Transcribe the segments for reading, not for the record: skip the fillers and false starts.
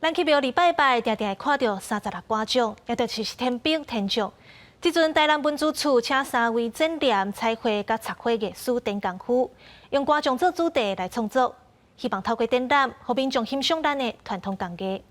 咱去廟裡拜拜，定定會看著三十六官將，也就是天兵天將。這陣台南文資處請三位剪黏、彩繪佮插花藝師展功夫，用官將做主題來創作，希望透過展覽，予民眾欣賞咱的傳統工藝。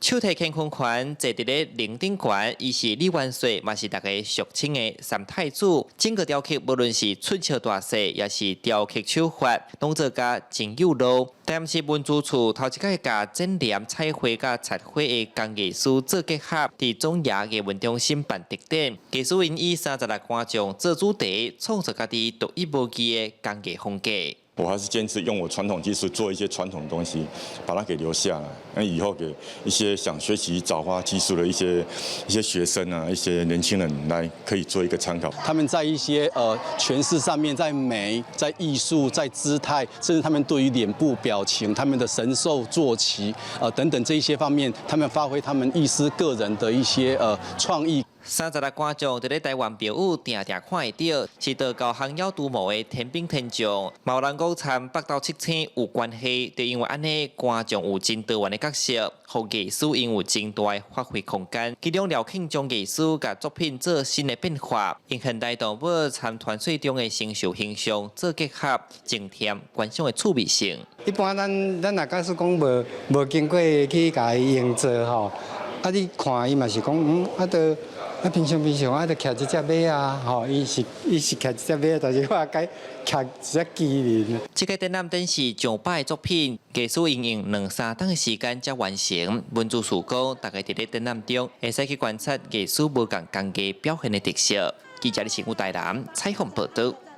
手提乾坤圈坐佇咧龍頂懸，伊是李元帥，嘛是大家俗稱的三太子。整個雕刻，無論是出鞘大細，抑是雕刻手法，攏做甲真有路。台南市文資處頭一擺共剪黏、彩繪佮插花的工藝師做結合，佇總爺藝文中心辦特展。藝師𪜶以三十六官將做主題，創造家己獨一無二的工藝風格。我還是堅持用我傳統技術做一些傳統東西，把它給留下來。那以後給一些想學習鑿花技術的一些學生啊，一些年輕人來可以做一個參考。他們在一些詮釋上面，在美、在藝術、在姿態，甚至他們對於臉部表情、他們的神獸坐騎等等這一些方面，他們發揮他們藝師個人的一些創意。三十六官將佇咧台灣廟宇定定看會著，是道教降妖除魔的天兵天將。嘛有人講參北斗七星有關係，就因為按呢官將有真多元的角色，予藝師𪜶有真大的發揮空間。其中廖慶忠藝師共作品做新的變化，用現代動物參傳說中的神獸形象做結合，增添觀賞的趣味性。一般咱若假使講無經過去共伊營造吼，啊你看伊嘛是講啊都。啊，平常平常啊，就騎一隻馬啊，吼，伊是騎一隻馬，但是我改騎一隻麒麟。這個展覽展示上百作品，藝師𪜶用兩三冬的時間才完成。文資處講，大家佇咧展覽中會使去觀察藝師無仝工藝表現的特色。記者李新武台南採訪報導。